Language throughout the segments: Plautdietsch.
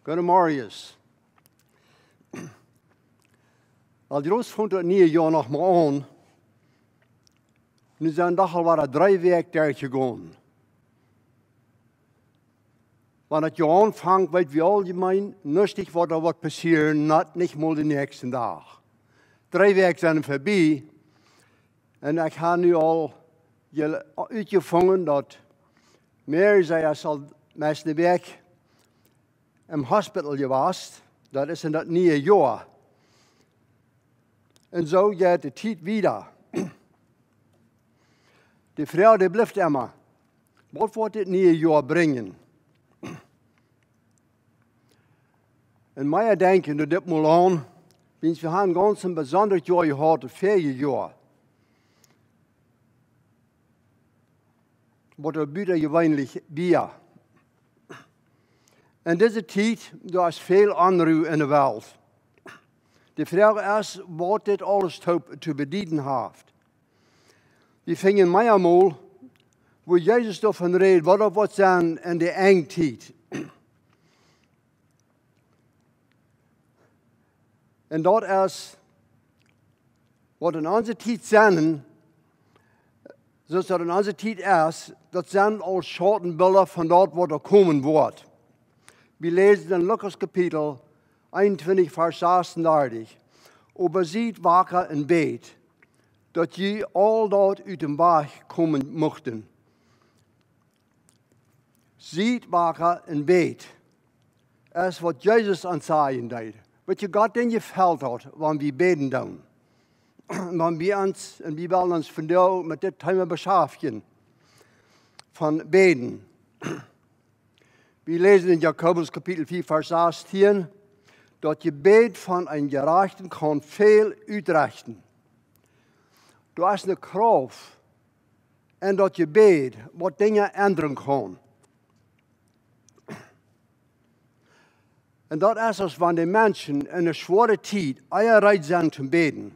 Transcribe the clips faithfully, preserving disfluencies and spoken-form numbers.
Goodemorjes. Aul jrods funk daut niee Joa noch mau aun. Nu sent doch aul wada dree Wäakj derchjegonen. Wan daut Joa aunfangt, weet wie aul, ekj meen, nuscht waut doa woat passieren, nich mol dän näakjsten Dach. Dree Wäakj sent verbie. Un ekj hab nu aul je-, utjefungen daut Mary, see es aul meist eene Wäakj em Hospital jewast. Daut es en daut niee Joa. Un soo jeit de Tiet wieda. De Froag, dee blift emma: Waut woat dit niee Joa brinjen? Un mea denkjen doa dit mol aun, wiels wie haben gaunz een besondret Joa jehaut, daut väaje Joa, waut doa butajeweenlich wia. En dise Tiet, doa es väl Onru en de Welt. De Froag es, waut dit aules toop to bedieden haft. Wie finjen meamol, wua Jesus doavon rät, waut doa woat sennen en de Enjtiet. Un daut es, waut en onse Tiet sennen, soo aus daut en onse Tiet es, daut sent aul Schautenbilda von daut, waut doa komen woat. Wie läsen en Lukas Kapitel eenuntwintich, Varsch sasuntachentich: Oba siet waka un bät, daut jie aul daut ut dän Wajch komen muchten. Siet waka un bät, es waut Jesus ons sajen deed. Weet jie, Gott, dän jefelt daut, wan wie bäden doonen. Wan wie ons, un wie wellen ons vondoag met dit Thema beschäftigen, von bäden. Wie läsen en Jakobus Kapitel vea, Varsch sastieen, daut Jebäd von een Jerajchta kaun väl utrechten. Doa es eene Krauft en daut Jebäd, waut Dinja endren kaun. Un daut es, aus wan de Menschen en eene schwoare Tiet ea reed sent toom bäden.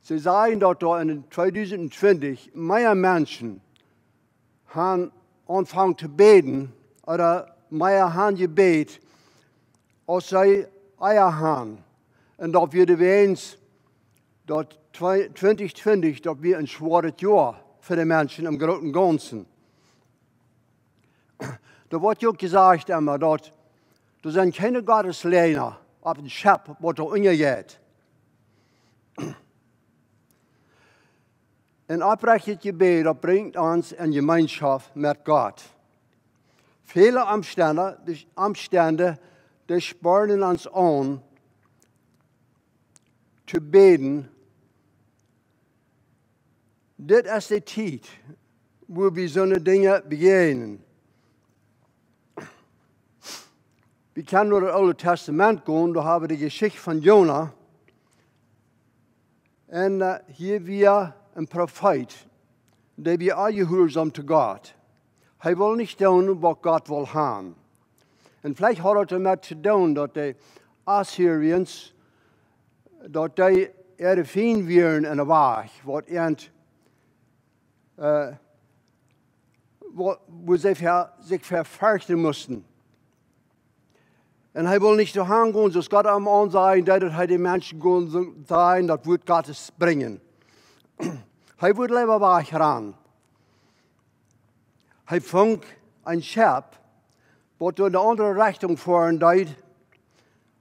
See sajen, daut doa en tweedusent twintich mea Menschen haben aunjefongen to bäden, ooda mea haben jebät, aus see ea haben. Un daut wia de Wäajens, daut twee-, twintich twintich, daut wia een schwoaret Joa fa de Menschen em grooten Gaunzen. Doa woat je uk jesajcht emma, daut doa sent kjeene Gottesleena opp een Schepp, waut doa unjajeit. Een oprechtet Jebäd, daut brinjt ons en Jemeenschoft met Gott. Väle Omstend, de Omstend, dee spoaren ons aun to bäden. Dit es de Tiet, wua wie soone Dinja bejäajnen. Wie kjennen no daut Oole Tastament gonen, doa haben wie de Jeschicht von Jona. Un, äh, hia wia een Profeet, dee wia onjehuarsom to Gott. Hee wull nich doonen, waut Gott wull haben. Un veleicht haud daut doamet to doonen, daut de Assyrians, daut dee äare Fiend wieren en de Wajch, waut äant, äh, wua, wua see ver-, sikj ver ferchten musten. Un hee wull nich doa han gonen, soo aus Gott am aunsajen deed, daut hee de Menschen kunn soo sajen, daut Wuat Gottes brinjen. Hee wull leewa wajch rannen. Hee funk een Schepp, waut doa en eene aundre Rechtunk foaren deed,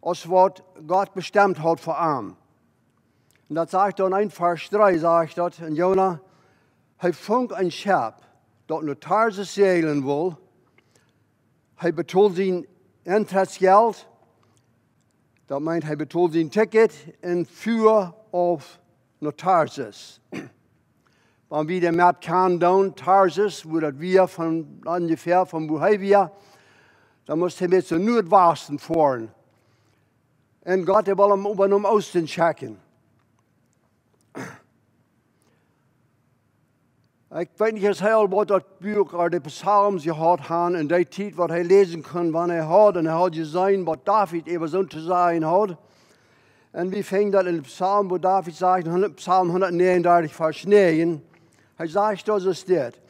aus waut Gott bestemt haud fa am. Un daut sajcht doa en een Varsch dree, sajcht daut, en Jona, hee funk een Schepp, daut no Tarsis säajlen wull. Hee betold sien Entretsjelt, daut meent, hee betold sien Ticket un fua auf no Tarsis. Wan wie de Map kjanen doonen, Tarsis, wua daut wia von, onjefäa von wua hee wia, dan must hee met sien Nuadwasten foaren. Un Gott, dee wull am äwa no Oosten schekjen. Ekj weet nich, aus hee aul waut daut Buak ooda de Psalms jehaut haud en dee Tiet, waut hee läsen kunn, wan hee haud, un hee haud jeseenen, waut David äwa soont to sajen haud. Un wie finjen daut en dän Psalm, wua David sajcht, en Psalm hundatnegenundartich, Varsch näajen, hee sajcht, daut es dit: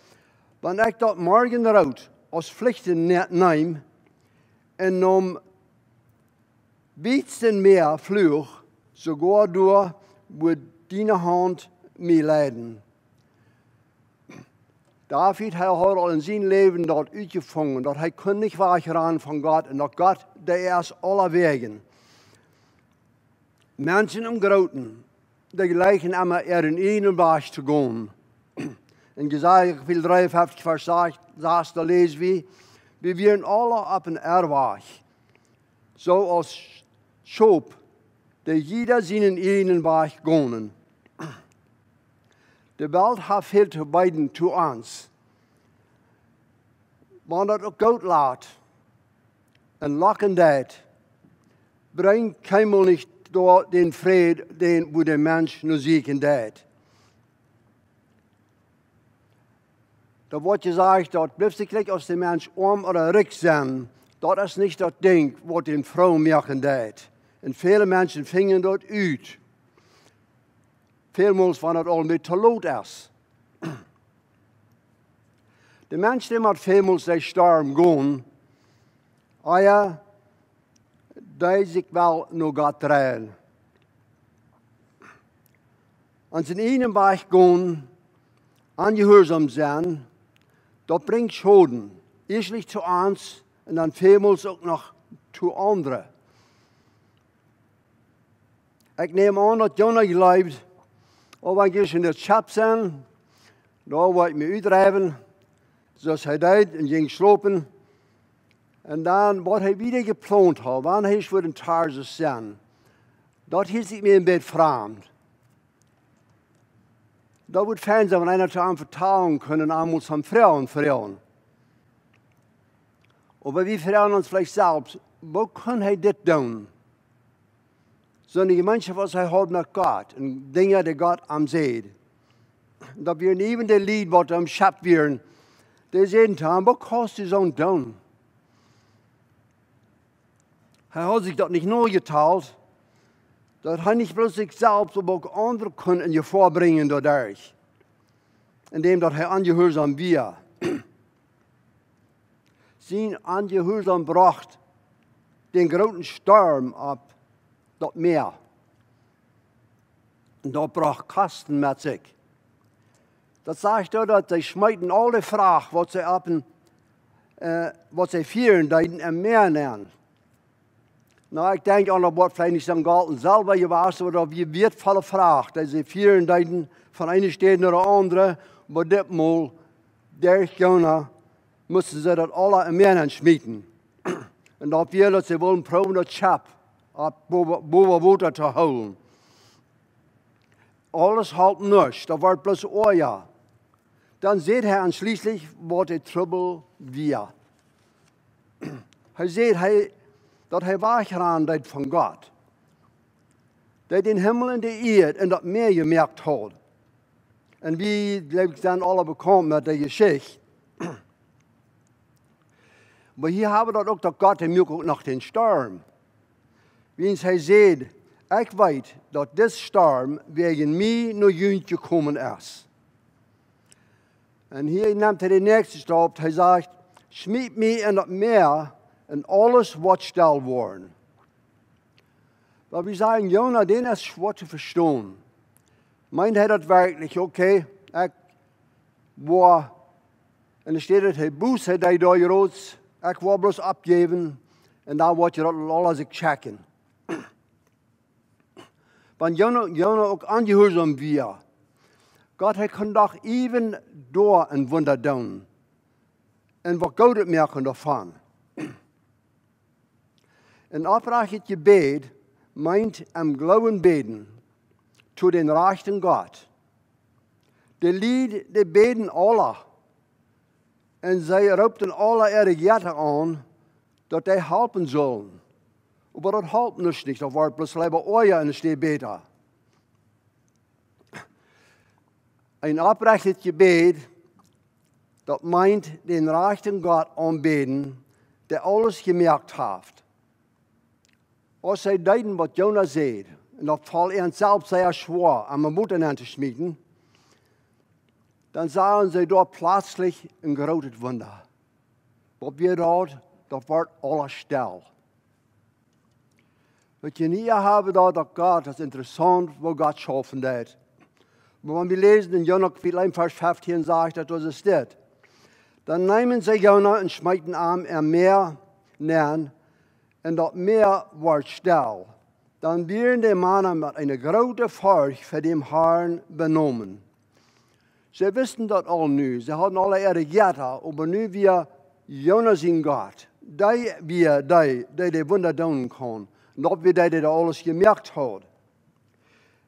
Wan ekj daut Morjenroot aus Flichten ne-, neem un nom wietsten Mäa fluach, soogoa doa, wua diene Haunt mie leiden. David, hee haud aul en sien Läwen daut utjefungen, daut hee kunn nich wajchrannen von Gott un daut Gott, dee es aulawäajen. Menschen em Grooten, dee jleichen emma äaren eenen Wajch to gonen. En Jesaja Kapitel dreeunfeftich, Varsch sas, doa läs wie: "Wie wieren aule opp een Errwajch, soo aus Schop, dee jieda sienen eenen Wajch gonen." De Welt haft väl to beeden to ons. Wan daut uk goot lat un locken deit, brinjt kjeenmol nich doa dän Fräd, dän, wua de Mensch no sieekjen deit. Doa woat jesajcht, daut blift sikj jlikj, aus de Mensch oam ooda rikj sent. Daut es nich daut Dinkj, waut dän froom moaken deit. Un väle Menschen finjen daut ut. Välmols, wan daut aul een bät to lot es. De Mensch, dee mott välmols derch Storm gonen, ea dee sikj well no Gott dreien. Aun sienen eenen Wajch gonen, onjehuarsom sennen, daut brinjt Schoden. Ieeschtlich to ons un dan välmols uk noch to aundre. Ekj näm aun, daut Jona jleewd, wan ekj en daut Schepp sie, dan woa ekj mie utruhen, soo aus hee deed, un jinkj schlopen. Un dan, waut hee wada jeplont haud, wan hee wudd en Tarsis sennen, daut hieet sikj mie een bät framd. Daut wudd fein sennen, wan eena to am vetalen kunn, am mol soo Froagen froagen. Oba wie froagen ons veleicht selfst: "Woo kunn hee dit doonen?" Soone Jemeenschoft, waut hee haud met Gott un Dinja, dee Gott am säd. Daut wieren iewen de Lied, waut em Schepp wieren, dee säden to am: "Woo kaust du soont doonen?" Hee haud sikj daut nich nojetalt, daut hee nich bloos sikj selfst, oba uk aundre kunn en Jefoa brinjen doaderch, endäm daut hee onjehuarsom wia. Sien Onjehuarsom brocht dän grooten Storm opp daut Mäa. Un daut brocht Kosten met sikj. Daut sajcht doa, daut see schmeeten aul de Fracht, waut see opp en, äh, waut see fieren deeden, em Mäa nenn. Nu, ekj denkj aun, daut woat veleicht nich soo Golt un Selwa jewast, oba daut wia wieetvolle Fracht, dee see fieren deeden von eene Staut no de aundre, oba dit Mol, derch Jona, musten see daut aula em Mäa nenn schmieten. Un daut wia, daut see wullen proowen, daut Schepp opp bowa-, bowa Wota to hoolen. Aules holp nuscht, daut wort bloos oaja. Dan säd hee aunschlieslich, waut de Trubbel wia. Hee säd, hee, daut hee wajchrannen deed von Gott, dee dän Himmel un de Ieed un daut Mäa jemoakt haud. Un wie, jleew ekj, sent aula bekaunt met de Jeschicht. Oba hia hab wie daut uk, daut Gott, dee muak uk noch dän Storm. Wiels hee säd: "Ekj weet, daut dis Storm wäajen mie no junt jekomen es." Un hia nemt hee dän näakjsten Stap, hee sajcht: "Schmiet mie en daut Mäa un aules woat stell woaren." Oba wie sajen, Jona, dän es schwoa to vestonen. Meent hee daut werkjlich: "Okay, ekj woa, enne Städ daut hee Buss deed doa jrods, ekj woa bloos oppjäwen un dan woat je daut aula sikj checken"? Wan Jona, Jona uk onjehuarsom wia, Gott, hee kunn doch iewen doa een Wunda doonen un waut Goodet moaken doavon. Een opprechtet Jebäd meent em Gloowen bäden to dän rajchten Gott. De Lied, dee bäden aula. Un see roopten aula äare Jetta aun, daut dee halpen sullen. Oba daut holp nuscht nich, daut wort bloos leewa oaja enne Städ bäta. Een opprechtet Jebäd, daut meent dän rajchten Gott aunbäden, dee aules jemoakt haft. Aus see deeden, waut Jona säd, un daut foll an selfst sea schwoa, am em Wota nenn to schmieten, dan sagen see doa pletslich een grootet Wunda. Waut wia daut? Daut wort aules stell. Waut jie hia haben, daut, daut Gott, daut es interessaunt, woo Gott schaufen deed. Oba wan wie läsen en Jona Kapitel eent, Varsch feftieen, sajcht daut, daut es dit. Dan neemen see Jona un schmeeten am em Mäa nenn, un daut Mäa wort stell. Dan wieren de Mana met eene groote Forcht ver däm Harn benomen. See wisten daut aul nu. See hauden aule äare Jetta, oba nu wia Jona sien Gott. Dee wia dee, dee de Wunda doonen kunn. Un daut wia dee, dee daut aules jemoakt haud.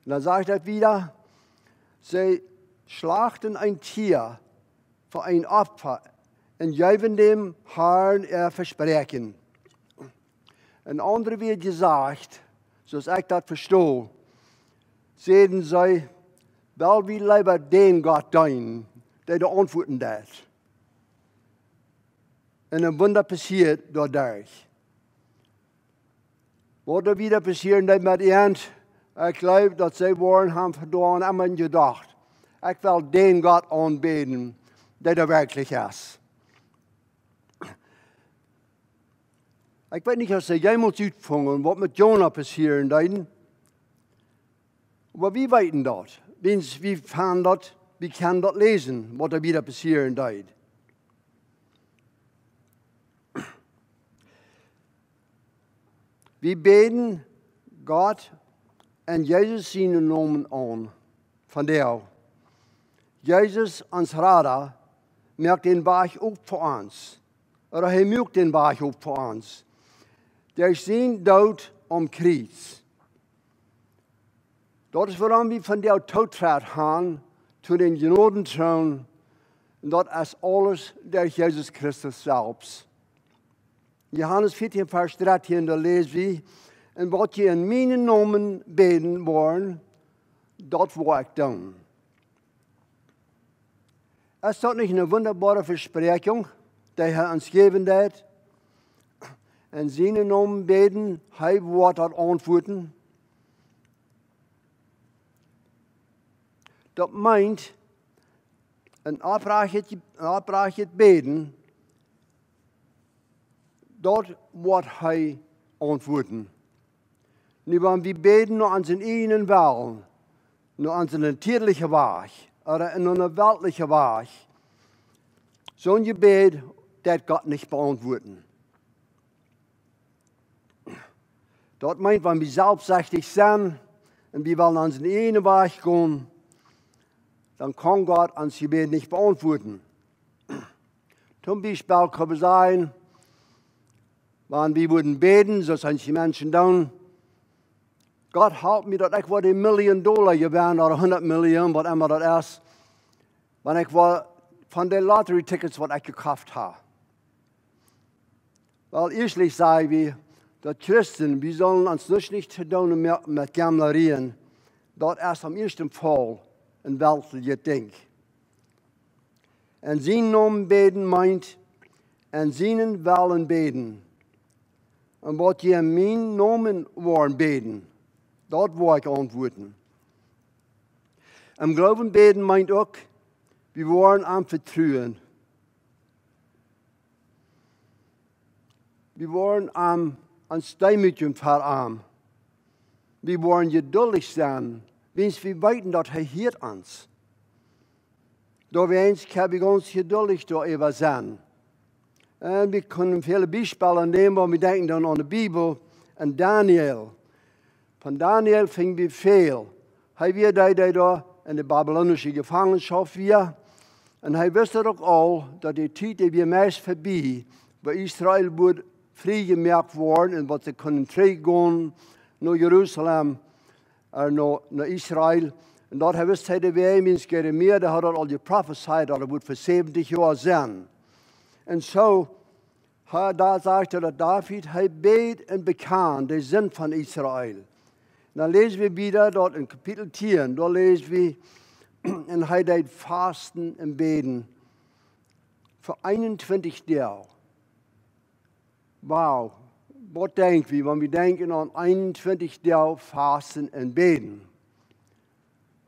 Un dan sajcht daut wieda, see schlachten een Tia fa een Opfa un jeewen däm Harn äa Vespräakjen. En aundre Wieed jesajcht, soo aus ekj daut vesto, säden see, well wie leewa dän Gott deenen, dee de Auntwuaten deed. Un een Wunda passieed doaderch. Waut doa wieda passieren deed met an, ekj jleew, daut see woaren haben von doa aun emma jedocht, ekj well dän Gott aunbäden, dee doa werkjlich es. Ekj weet nich, aus see jemols utfungen, waut met Jona passieren deed. Oba wie weeten daut. Wiels wie fungen daut, wie kjennen daut läsen, waut doa wieda passieren deed. Wie bäden Gott en Jesus sienen Nomen aun. Von doa. Jesus, ons Rada, moakt dän Wajch op fa ons. Ooda hee muak dän Wajch op fa ons. Derch sienen Doot aum Kjriez. Daut es wuarom wie vondoag Tootritt haben to dän Jnodentroon. Un daut es aules derch Jesus Christus selfst. Johanes vieetieen, Varsch dartieen, doa läs wie: "Un waut jie en mienen Nomen bäden woaren, daut woa ekj doonen." Es daut nich eene wundaboare Vespräakjunk, dee hee ons jäwen deed? En sienen Nomen bäden, hee woat daut auntwuaden. Daut meent, een oprajchtet, een oprajchtet Bäden, daut woat hee auntwuaden. Nu, wan wie bäden no onsen eejnen Wellen, no onsen natieelichen Wajch, ooda no eenen weltlichen Wajch, soon Jebäd deit Gott nich beauntwuaden. Daut meent, wan wie selfstsichtich sent un wie wellen onsen eejnen Wajch gonen, dan kaun Gott ons Jebäd nich beauntwuaden. Toom Biespel kjenn wie sajen, wan wie wudden bäden, soo aus eenje Menschen doonen: "Gott, halp mie, daut ekj woa eene Million Dolla jewennen, ooda hundat Million, waut emma daut es, wan ekj woa von de Lottery-Tickets, waut ekj jekoft hab." Well, ieeschtlich saj wie, daut Christen, wie sellen ons nuscht nich to doonen moaken met Jemlarieen. Daut es aum ieeschten Faul een weltlichet Dinkj. En sienen Nomen bäden meent, en sienen Wellen bäden. Un waut jie en mienen Nomen woaren bäden, daut woa ekj auntwuaden. Em Gloowen bäden meent uk, wie woaren am vetruen. Wie woaren am ons deemootjen ver am. Wie woaren jeduldich sennen, wiels wie weeten, daut hee hieet ons. Doawäajen kjenn wie gaunz jeduldich doaräwa sennen. Un wie kjennen väle Biespels nämen, wan wie denkjen dan aun de Bibel un Daniel. Von Daniel finj wie väl. Hee wia dee, dee doa en de babylonische Jefangenschoft wia. Un hee wist daut uk aul, daut de Tiet, dee wia meist verbie, wua Israel wudd frie jemoakt woaren un waut see kunnen trigjgonen no Jerusalem, eh, no, no Israel. Un daut hee wist, hee de Wäaj, wiels Jeremia, dee haud daut aul jeprofezeit, daut et wudd fa säwentich Joa sennen. Un soo, hee, doa sajcht et, daut David, hee bäd un bekjand de Sind von Israel. Dan läs wie wieda doa en Kapitel tieen, doa läs wie, un hee deed fasten un bäden fa eenuntwintich Doag. Wow, waut denkj wie, wan wie denkjen aun eenuntwintich Doag fasten un bäden?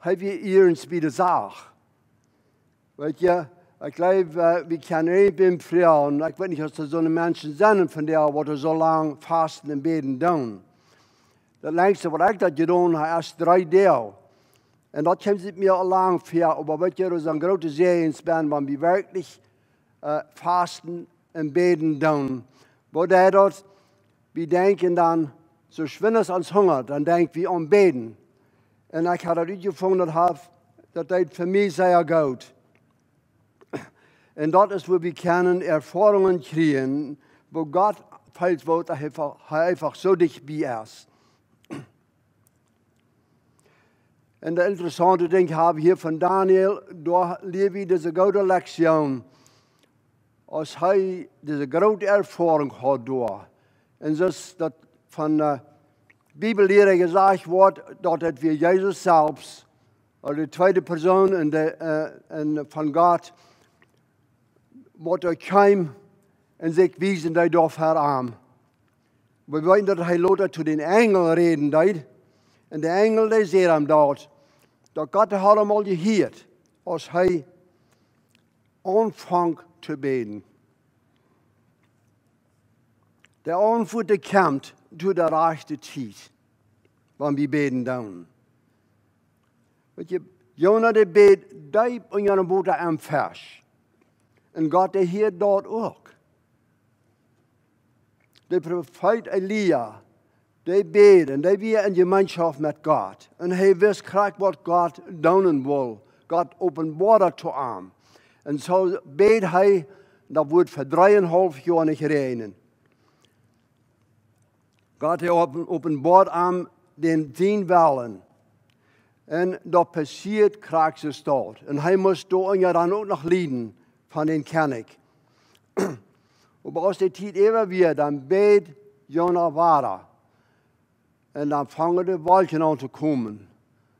Hee wia ieescht bie de Sach. Weet jie, Ekj jleew, wie kjennen irjentwäm froagen, ekj weet nich, aus doa soone Menschen sent vondoag, waut soo lang fausten un bäden doonen. Daut längste, waut ekj daut jedonen hab, es dree Doag. Un daut kjemt sikj mie aul lang väa, oba weet jie, daut es een groota Säajen, wan wie werkjlich fausten un bäden doonen. Woo deit daut? Wie denkjen dan, soo schwind aus ons hungat, dan denkj wie aun bäden. Un ekj hab daut utjefungen, daut deed fa mie sea goot. Un daut es, wua wie kjennen Erfoarungen kjrieen, wua Gott feelt, wua hee eefach soo dicht bie es. Un daut interessaunte Dinkj hab wie hia von Daniel, doa lia wie dise goode Lektion, aus hee dise groote Erfoarunk haud doa. Un soo aus daut von Bibelliera jesajcht woat, daut daut wia Jesus selfst, ooda de tweede Persoon von Gott, waut doa kjeem un sikj wiesen deed doa ver am. Wie weeten, daut hee lota to dän Enjel räden deed. Un de Enjel, dee säd am daut, daut Gott haud am aul jehieet, aus hee aunfunk to bäden. De Auntwuat, dee kjemt to de rajchte Tiet, wan wie bäden doonen. Jona, dee bäd deep unja däm Wota em Fesch. Un Gott, dee hieed daut uk. De Profeet Elia, dee bäd un dee wia en Jemeenschoft met Gott. Un hee wist krakjt, waut Gott doonen wull. Gott openboad daut to am. Un soo bäd hee, daut wudd fa dree un haulf Joa nich räajnen. Gott, hee openboad am dän, sienen Wellen. Un daut passieed krakjt soo. Un hee must doa unja dan uk noch lieden von dän Kjennich. Oba aus de Tiet äwa wia, dan bäd Jona wada. Un dan fungen de Wolkjen aun to komen.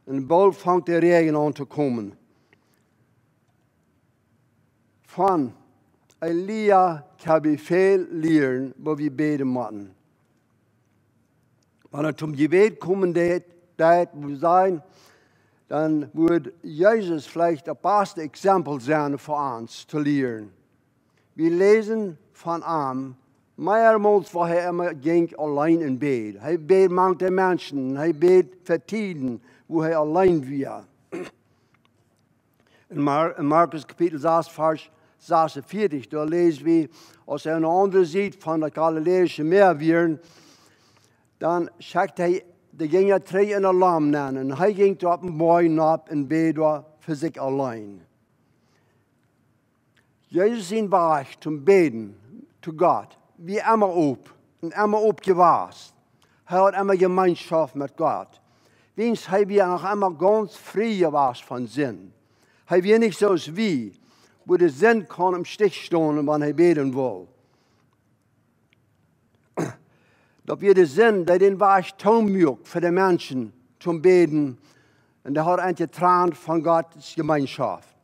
Un boolt funk de Räajen aun to komen. Von Elia kjenn wie väl lieren, woo wie bäden motten. Wan et toom Jebäd komen deit, deit, wie sajen, dan wudd Jesus veleicht daut baste Exempel sennen fa ons to lieren. Wie läsen von am, meamols, woo hee emma jinkj auleen un bäd. Hee bäd mank de Menschen, hee bäd fa Tieden, wua hee auleen wia. En Markus Kapitel sas, Varsch sasunvieetich, doa läs wie, aus see aun de aundre Sied von daut Galiläische Mäa wieren, dan schekjt hee de Jinja trigj en de Lommen nenn un hee jinkj doa opp en Boajch nopp un bäd doa fa sikj auleen. Jesus sien Wajch toom bäden to Gott wia emma op un emma op jewast. Hee haud emma Jemeenschoft met Gott. Wiels hee wia noch emma gauns frie jewast von Sind. Hee wia nich soo aus wie, wua de Sind kaun em Stich stonen, wan hee bäden wull. Daut wia de Sind, dee dän Wajch toomuak fa de Menschen toom bäden, un dee haud an jetrant von Gott siene Jemeenschoft.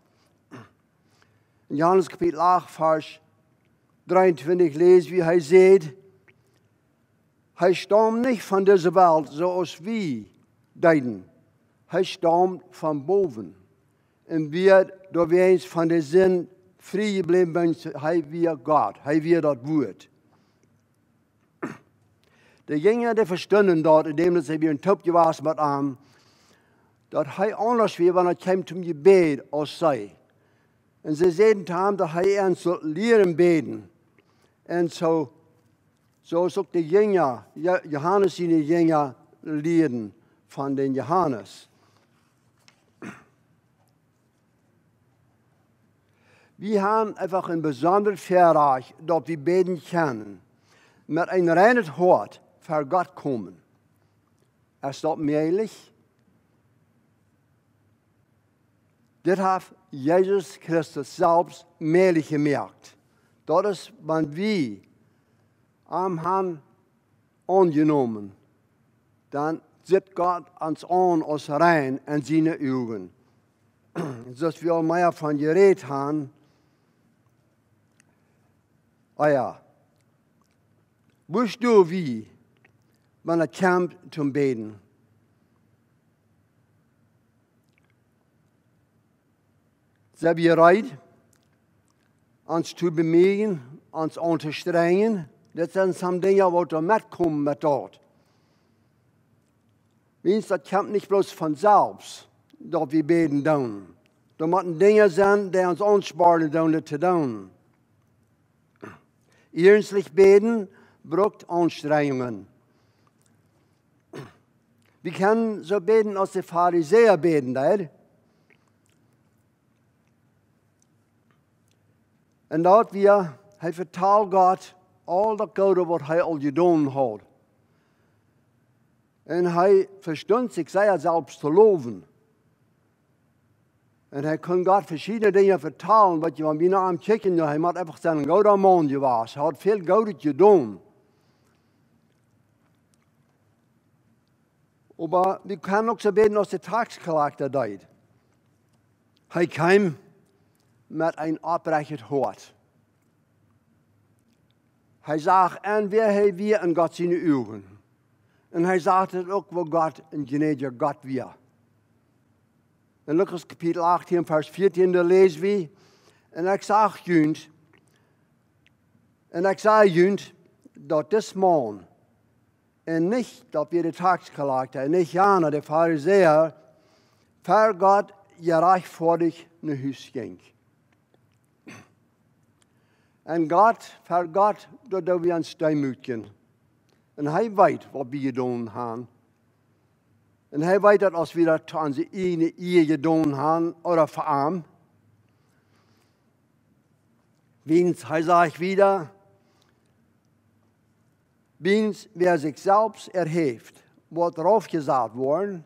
En Johanes Kapitel acht, Varsch dreeuntwintich läs wie, hee säd: Hee staumd nich von dise Welt, soo aus wie deeden. Hee staumd von bowen. Un wia doawäajens von de Sind frie jebläwen, wiels hee wia Gott, hee wia daut Wuat. De Jinja, dee vestunden daut, en däm daut see wieren toop jewast met am, daut hee aundasch wia, wan et kjeem toom Jebäd, aus see. Un see säden to am, daut hee an sull lieren bäden. Un soo, soo aus uk de Jinja, Jo-, Johanes siene Jinja lieeden von dän Johanes. Wie han eefach een besondret Väarajcht, daut wie bäden kjennen, met een reinet Hoat ver Gott komen. Es daut mäajlich? Dit haft Jesus Christus selfst mäajlich jemoakt. Daut es, wan wie am han aunjenomen, dan sitt Gott ons aun aus rein en siene Uagen. Soo aus wie aul mea von jerät han, ah jo, woo sto wie, wan et kjemt toom Bäden? Sent wie reed? ons to bemieejen, ons aunstrenjen. Dit sent soone Dinja, waut doa metkomen met daut. Wiels daut kjemt nich bloos von selfst, daut wie bäden doonen. Doa motten Dinja sennen, dee ons aunspornen doonen, dit to doonen. Iernstlich bäden brukt Aunstrenjungen. Wie kjennen soo bäden, aus de Farisäa bäden deeden. Un daut wia, hee vetald Gott aul daut Goode, waut hee aul jedonen haud. Un hee vestunt sikj sea selfst to lowen. Un hee kunn Gott veschiedne Dinja vetalen, waut jie, wan wie no am kjikjen, jo, hee mott eefach sennen gooda Maun jewast. Hee haud väl Goodet jedonen. Oba wie kjennen uk soo bäden, aus de Taxkollekta deed. Hee kjeem met een opprechtet Hoat. Hee sach en, wäa hee wia en Gott siene Uagen. Un hee sach et uk, woo Gott een jnädja Gott wia. En Lukas Kapitel achtieen, Varsch vieetieen, doa läs wie: "Un ekj sach junt, un ekj saj junt, daut dis Maun, un nich daut wia de Taxkollekta, un nich jana, de Farisäa, ver Gott jerajchtfoadich no Hus jinkj." Un Gott, ver Gott, doa doo wie ons deemootjen. Un hee weet, waut wie jedonen haben. Un hee weet daut, aus wie daut to onse ieejne Ea jedonen haben, ooda fa am. Wiels, hee sajcht wieda: "Wiels wäa sikj selfst erhäft, woat raufjesat woaren,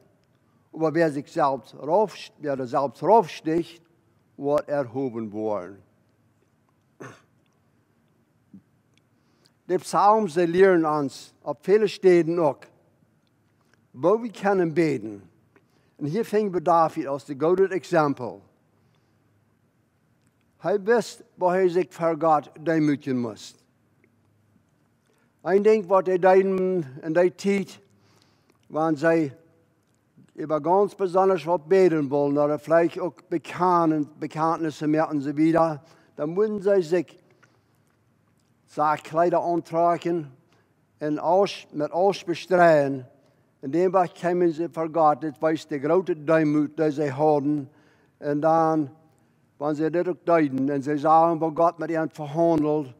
oba wäa sikj selfst rauf-, wäa sikj selfst raufsticht, woat erhowen woaren." De Psalms, dee lieren ons opp väle Städen uk, woo wie kjennen bäden. Un hia finj wie David aus een goodet Exempel. Hee wist, woo hee sikj ver Gott deemootjen must. Een Dinkj, waut hee deed en dee Tiet, wan see äwa gaunz besonda waut bäden wullen, ooda veleicht uk bekjanen, Bekjantnisse moaken un soo wieda, dan musten see sikj Sakjkjleeda auntrakjen un Asch, met Asch bestreien. Un dän Wajch kjeemen see ver Gott, dit wiest de groote Deemoot, dee see hauden. Un dan, wan see dit uk deeden, un see sagen, woo Gott met an vehaundelt,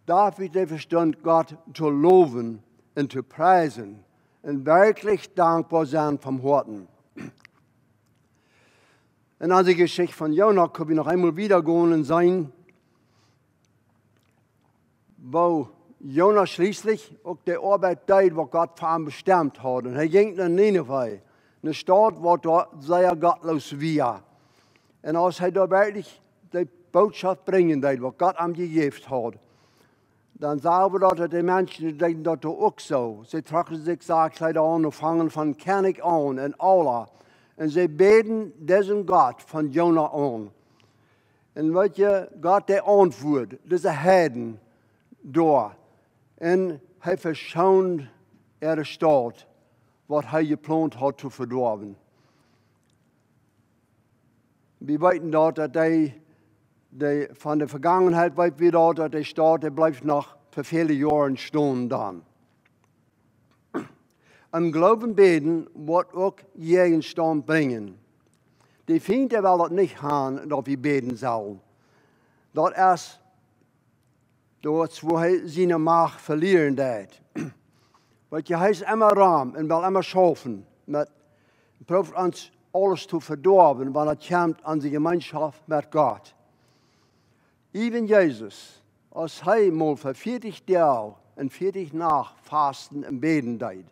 David, dee vestunt Gott to lowen un to priesen un werkjlich dankboa sennen von Hoaten. Un aun de Jeschicht von Jona kjenn wie noch eemol wieda gonen un seenen, woo Jona schlieslich uk de Oabeit deed, waut Gott fa am bestemt haud. Un hee jinkj no Ninive, eene Staut, waut doa sea gottloos wia. Un aus hee doa werkjlich de Bootschoft brinjen deed, waut Gott am jejäft haud, dan sagen wie daut, daut de Menschen, dee deeden daut doa uk soo. See trocken sikj Sakjkjleeda aun un fungen von Kjennich aun un aula. Un see bäden disen Gott von Jona aun. Un weet jie, Gott, dee auntwuad dise Heiden doa. Un hee veschoond äare Staut, waut hee jeplont haud to vedoawen. Wie weeten daut, daut dee, dee von de Vegangenheit weet wie daut, daut de Staut, dee bleef noch fa väle Joaren stonen dan. Em Gloowen bäden woat uk Jäajenstaunt brinjen. De Fient, dee well daut nich haben, daut wie bäden sellen. Daut es doa, wua hee siene Macht velieren deit. Weet jie, hee es emma rom un well emma schaufen, met, prooft ons aules to vedoawen, wan et kjemt aun de Jemeenschoft met Gott. Äwen Jesus, aus hee mol fa vieetich Doag un vieetich Nacht fasten un bäden deed.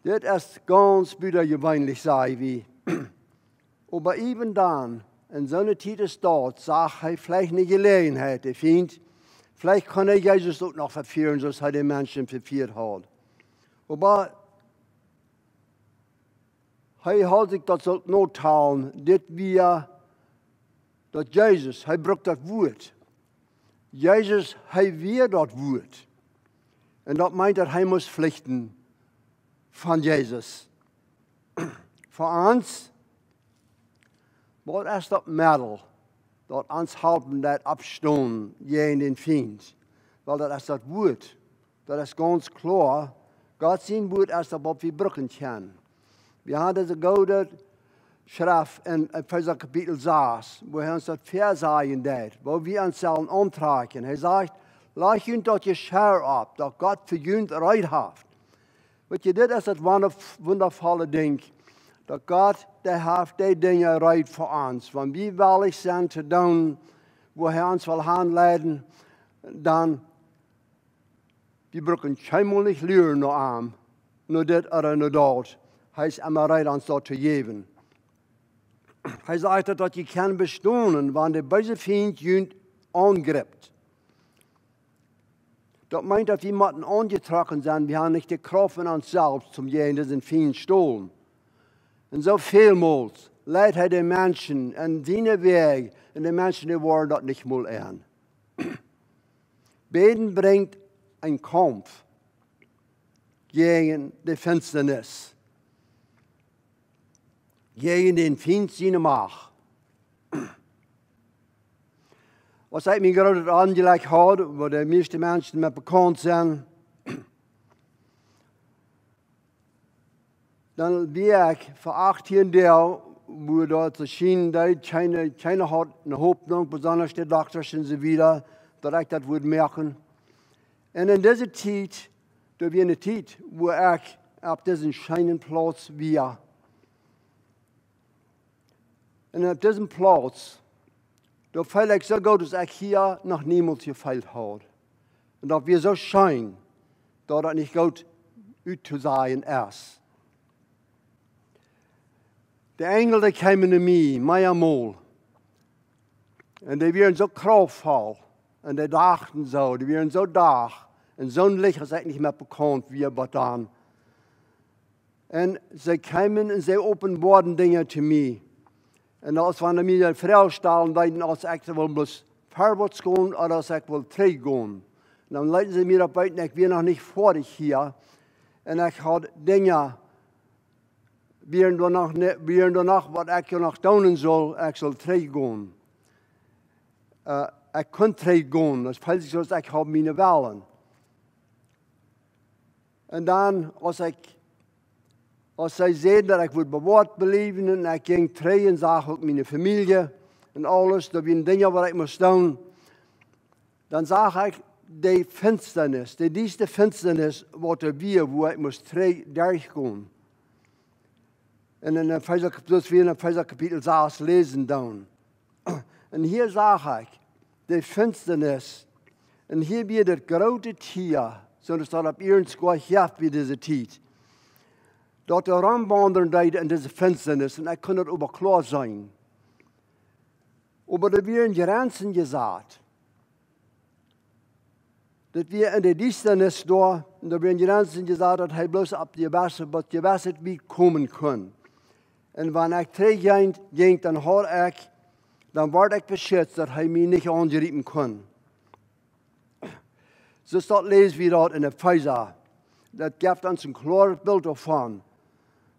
Dit es gaunz butajeweenlich, saj wie. Oba äwen dan, en soone Tiet aus daut, sach hee veleicht eene Jeläajenheit, de Fient. Veleicht kunn hee Jesus uk noch vefieren, soo aus hee de Menschen vefieet haud. Oba hee haud sikj daut soo notalen, dit wia daut Jesus, hee brukt daut Wuat. Jesus, hee wia daut Wuat. Un daut meent, daut hee must flichten von Jesus. Fa ons, waut es daut Meddel, daut ons halpen daut oppstonen jäajen dän Fient. Wiels daut es daut Wuat. Daut es gaunz kloa. Gott sien Wuat es daut, waut wie brucken kjennen. Wie haben dise goode Schreft en Efeesa Kapitel sas, wua hee ons daut väasajen deed, woo wie ons sellen auntrakjen. Hee sajcht: "Lajcht junt daut Jeschia opp, daut Gott fa junt reed haft." Weet jie, dit es daut wunda-, wundavolle Dinkj, daut Gott, dee haft dee Dinja reed fa ons. Wan wie wellich sent to doonen, wua hee ons well hanleiden, dan, wie brucken kjeenmol nich luren no am, no dit ooda no daut. Hee es emma reed, ons daut to jäwen. Hee sajcht daut, daut jie kjennen bestonen, wan de beese Fient junt aungrippt. Daut meent, daut wie motten aunjetrocken sennen. Wie haben nich de Krauft en ons selfst, om jäajen disen Fient to stonen. Un soo välmols leit hee de Menschen en siene Wäaj, un de Menschen, dee woaren daut nich mol en. Bäden brinjt een Kaumf jäajen de Finsternis, jäajen dän Fient siene Macht. Aus ekj mien grootet Onjlekj haud, wua de mieeschte Menschen met bekaunt sent, dan wia ekj fa achtieen Doag, wua daut soo schienen deed, kjeena, kjeena haud ne Hopninj, besonda de Doktasch un soo wieda, daut ekj daut wudd moaken. Un en dise Tiet, doa wia eene Tiet, wua ekj opp disen scheenen Plauz wia. Un opp disen Plauz, doa feeld ekj soo goot, aus ekj hia noch niemols jefeelt haud. Un daut wia soo scheen, daut daut nich goot uttosajen es. De Enjel, dee kjeemen no mie, meamol. Un dee wieren soo krauftvoll. Un dee dochten soo, dee wieren soo dach. Un soon Licht, aus ekj nich met bekaunt wia, waut dan. Un see kjeemen un see openboarden Dinja to mie. Un aus wan see mie de Froag stalen deeden, aus ekj wull bloos verwoats gonen ooda aus ekj wull trigj gonen. Un dan leeten see mie daut weeten, ekj wia noch nich foadich hia. Un ekj haud Dinja, wieren doa noch ne-, wieren doa noch, waut ekj doa noch doonen sull, ekj sull trigj gonen. Äh, ekj kunn trigj gonen, daut feeld sikj soo, aus ekj haud miene Wellen. Un dan, aus ekj, aus see säden, daut ekj wudd bewoat bliewen, un ekj jinkj trigj un sach uk miene Famielje un aules, daut wieren Dinja, waut ekj must doonen, dan sach ekj de Finsternis, de dieste Finsternis, waut doa wia, wua ekj must trigj derchgonen. Un en Efeesa, daut wie en Efeesa Kapitel sas läsen dan. Un hia sach ekj de Finsternis. Un hia wia daut groote Tia, soo aus daut opp Ieed goa nich jeft bie dise Tiet, daut doa romwaundlen deed en dise Finsternis. Un ekj kunn daut oba kloa seenen. Oba doa wieren Jrenzen jesat. Daut wia en de Diestanis doa, un doa wieren Jrenzen jesat, daut hee bloos opp de jewesse, waut jewesse Wiet komen kunn. Un wan ekj trigj jinkj, dan haud ekj, dan wort ekj beschitzt, daut hee mie nich aungriepen kunn. Soo aus daut läs wie daut en Efeesa. Daut jeft ons een kloaret Bilt doavon,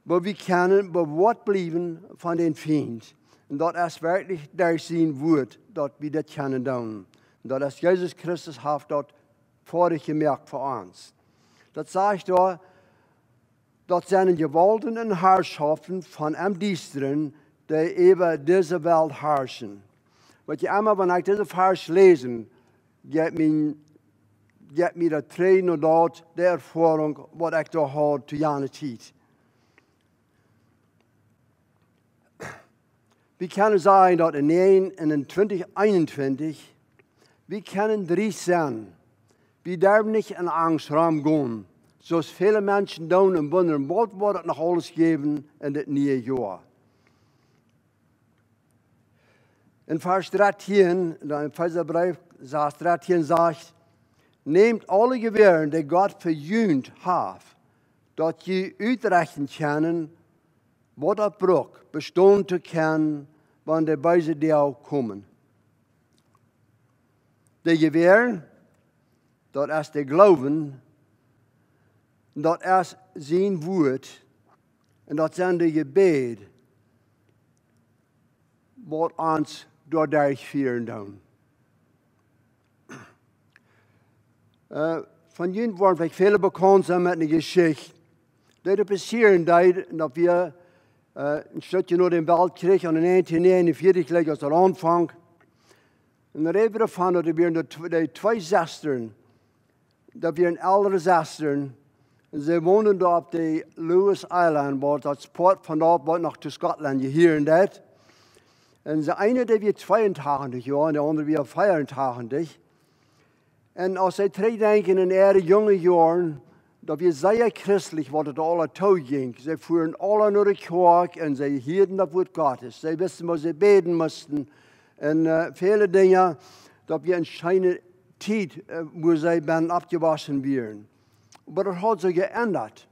woo wie kjennen bewoat bliewen von dän Fient. Un daut es werkjlich derch sien Wuat, daut wie daut kjennen doonen. Un daut es, Jesus Christus haft daut foadich jemoakt fa ons. Daut sajcht doa, daut sent Jewaulten un Harschoften von em Diestren, dee äwa dise Welt harschen. Weet jie, emma wan ekj dise Varsch läs, jeft mie, jeft mie daut trigj no daut, de Erfoarunk, waut ekj doa haud to jane Tiet. Wie kjennen sajen, daut en näajen un en twintich eenuntwintich, wie kjennen dree sennen. Wie derwen nich en Angst romgonen, soo aus väle Menschen doonen un wundren, waut woat daut noch aules jäwen en dit niee Joa. En Varsch dartieen, dan en Efeesa Breef sas dartieen sajcht: "Nämt aule Jewäaren, dee Gott fa junt haft, daut jie utrechten kjennen, waut daut brukt, bestonen to kjennen, wan de beese Doag komen." De Jewäaren, daut es de Gloowen, daut es sien Wuat, un daut sent de Jebäd, waut ons doa derchfieren doonen. Äh, von junt woaren veleicht väle bekaunt sennen met eene Jeschicht, dee doa passieren deed, daut wia, äh, een Stekj no dän Weltkjrich aun de 1949 jlikj aus daut aunfunk. Un dan räd wie doavon, daut doa wieren dee tw-, dee twee Sestren, daut wieren eldre Sestren. Un see wonden doa opp de Lewis Island, waut daut Poat von doa waut noch to Schottland jehieren deed. Un see eene, dee wia tweeuntachentich Joa un de aundre wia veeruntachentich. Un aus see trigjdenkjen aun äare junge Joaren, daut wia sea christlich, waut daut aula toojinkj. See fuaren aula no de Kjoakj un see hieeden daut Wuat Gottes. See wisten, woo see bäden musten. Un, äh, väle Dinja, daut wia eene scheene Tiet, äh, wua see bennen oppjewossen wieren. Oba daut haud sikj jeendat.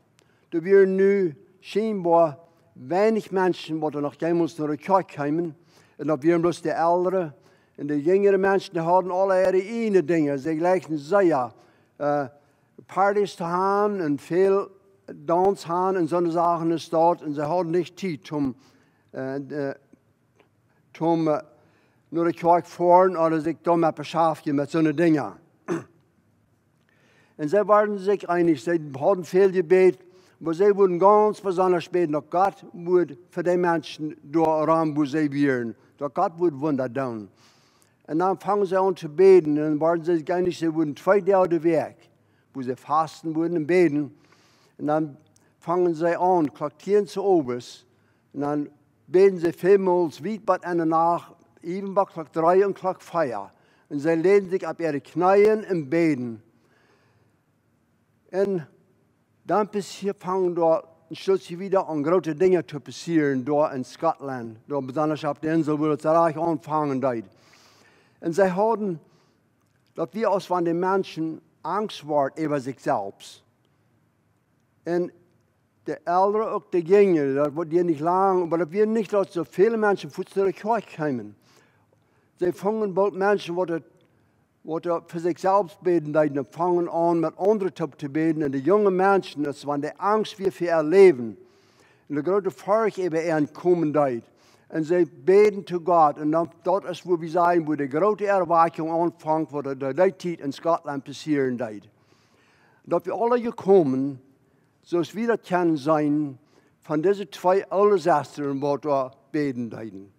Doa wieren nu schienboa weinich Menschen, waut doa noch jemols no de Kjoakj kjeemen. Un daut wieren bloos de eldre. Un de jinjre Menschen, dee hauden aule äare ieejne Dinja. See jlikjten sea, äh, Partys to haben un väl Dauns haben un soone Sachen es daut. Un see hauden nich Tiet om, äh, äh, om, äh, no de Kjoakj foaren ooda sikj doamet beschaftjen met soone Dinja. Un see wieren sikj eenich, see hauden väl jebät, oba see wudden gaunz besonda bäden, daut Gott wudd fa dee Menschen doa rom, wua see wieren, daut Gott wudd Wunda doonen. Un dan fungen see aun to bäden un wieren sikj eenich, see wudden twee Doag de Wäakj, wua see fasten wudden un bäden. Un dan fungen see aun, Klock tieen sowes, un dan bäden see välmols wiet bat enne Nacht, äwen bat Klock dree un Klock vea. Un see läden sikj opp äare Kjneeen un bäden. Un dan passieren, fungen doa een Stekj wieda aun groote Dinja to passieren, doa en Schottland, doa besonda opp de Insel, wua daut soo rajcht aunfangen deed. Un see hauden, daut wia aus wan de Menschen angst worden äwa sikj selfst. Un de eldre, uk de jinjre, daut wort hia nich lang, oba daut wia nich, daut soo väle Menschen fuaz no de Kjoakj kjeemen. See fungen boolt Menschen, waut daut, waut daut fa sikj selfst bäden deeden, un fungen aun, met aundre toop to bäden. Un de junge Menschen, daut wan de Angst wia fa äa Läwen, un de groote Forcht äwa an komen deed. Un see bäden to Gott. Un dan, daut es, wua wie sajen, wua de groote Erwakjunk aunfangt, waut en dee Tiet en Schottland passieren deed. Daut wia aula jekomen, soo aus wie daut kjennen seenen, von dise twee oole Sestren, waut doa bäden deeden.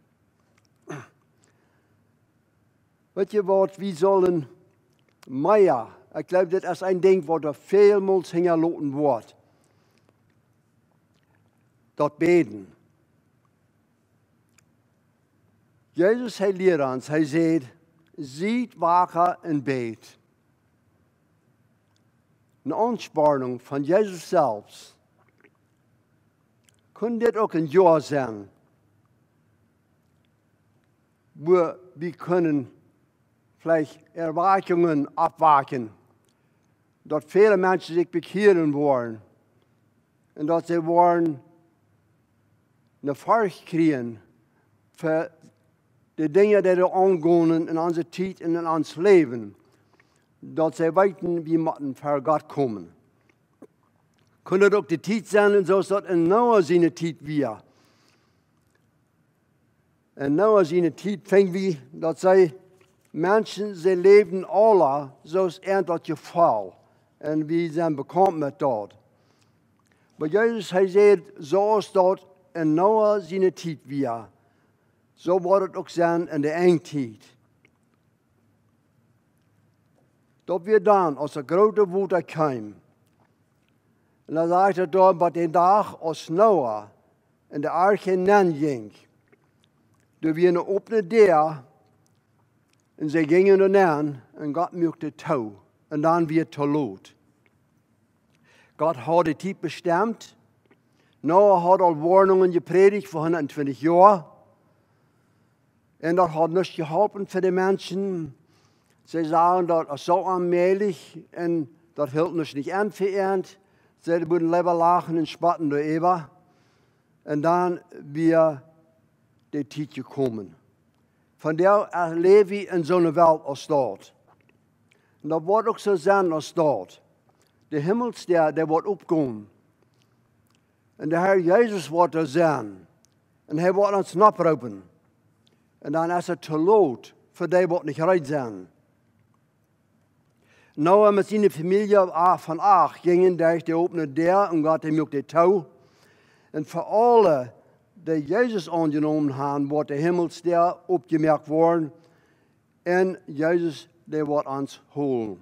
Weet jie waut, wie sellen mea, ekj jleew, dit es een Dinkj, waut doa välmols hinjaloten woat. Daut Bäden. Jesus, hee lieed ons, hee säd: "Siet waka un bät." Eene Aunspornunk von Jesus selfst. Kunn dit uk een Joa sennen, wua wie kjennen veleicht Erwakjungen oppwakjen, daut väle Menschen sikj bekjieren woaren un daut see woaren eene Forcht kjrieen fa de Dinja, dee doa aungonen en onse Tiet un en ons Läwen, daut see weeten, wie motten ver Gott komen. Kunn daut uk de Tiet sennen, soo aus daut en Noah siene Tiet wia? En Noah siene Tiet fungen wie, daut see Menschen, see läwden aula, soo aus an daut jefoll. Un wie sent bekaunt met daut. Oba Jesus, hee säd, soo aus daut en Noah siene Tiet wia, soo woat et uk sennen en de Enjtiet. Daut wia dan, aus daut groote Wota kjeem. Un dan sajcht et doa, bat dän Dach, aus Noah en de Arche nenn jinkj, doa wia eene opne Däa, un see jinjen doa nenn, un Gott muak et too, un dan wia et too lot. Gott haud de Tiet bestemt. Noah haud aul Woarnungen jeprädicht fa hundat twintich Joa. Un daut haud nuscht jeholpen fa de Menschen. See sagen, daut es soo onmäajlich un daut hilt nuscht nich aun fa an. See wudden leewa lachen un spotten doaräwa. Un dan wia de Tiet jekomen. Vondoag, äh, läw wie en soone Welt aus daut. Un daut woat uk soo sennen aus daut. De Himmelsdäa, dee woat opgonen. Un de Herr Jesus woat doa sennen. Un hee woat ons noproopen. Un dan es et to lot fa dee, waut nich reed sent. Noah met siene Famielje, acht von acht, jinjen derch de opne Däa un Gott, dee muak dee too. Un fa aule, dee Jesus aunjenomen haben, woat de Himmelsdäa opjemoakt woaren. Un Jesus, dee woat ons holen.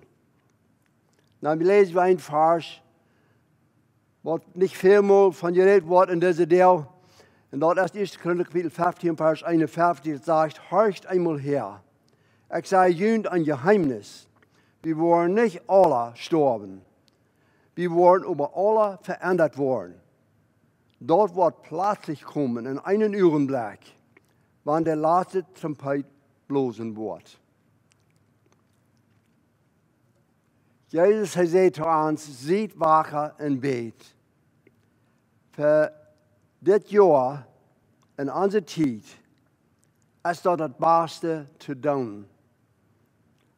Dan läsen wie een Varsch, waut nich väl mol von jerät woat en dise Deel. Un daut es ieeschte Korinther Kapitel feftieen, Varsch eenunfeftiech. Daut sajcht: Horcht eemol häa. Ekj saj junt een Jeheemnis. Wie woaren nich aula stoawen. Wie woaren oba aula veendat woaren. Daut woat pletslich komen en eenen Uagenblekj, wan de latste Trompet blosen woat. Jesus, hee säd to ons: Siet wak un bät. Fa dit Joa un onse Tiet es daut daut baste to doonen.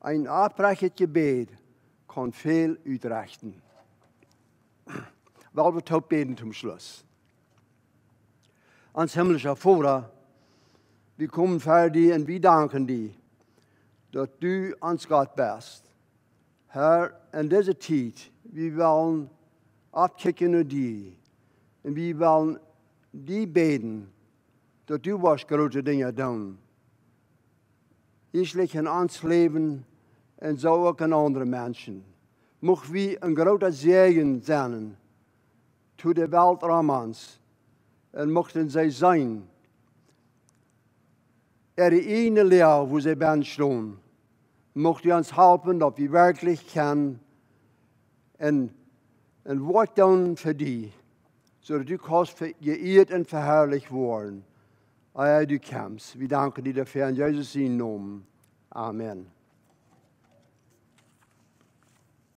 Een oprechtet Jebäd kaun väl utrechten. Well wie toop bäden toom Schluss. Ons himmlischa Voda, wie komen ver die un wie danken die, daut du ons Gott best. Herr, en dise Tiet, wie wellen oppkjikjen no die. Un wie wellen die bäden, daut du woascht groote Dinja doonen. Ieeschtlich en ons Läwen un soo uk en aundre Menschen. Mucht wie een groota Säajen sennen to de Welt rom ons. Un muchten see seenen, äare ieejne Loag, wua see bennen stonen. Mucht du ons halpen, daut wie werkjlich kjennen en, en Woakj doonen fa die, soo daut du kaust ve-, jeieet un veharlicht woaren, ea du kjemst. Wie danken die doafäa en Jesus sienen Nomen. Amen.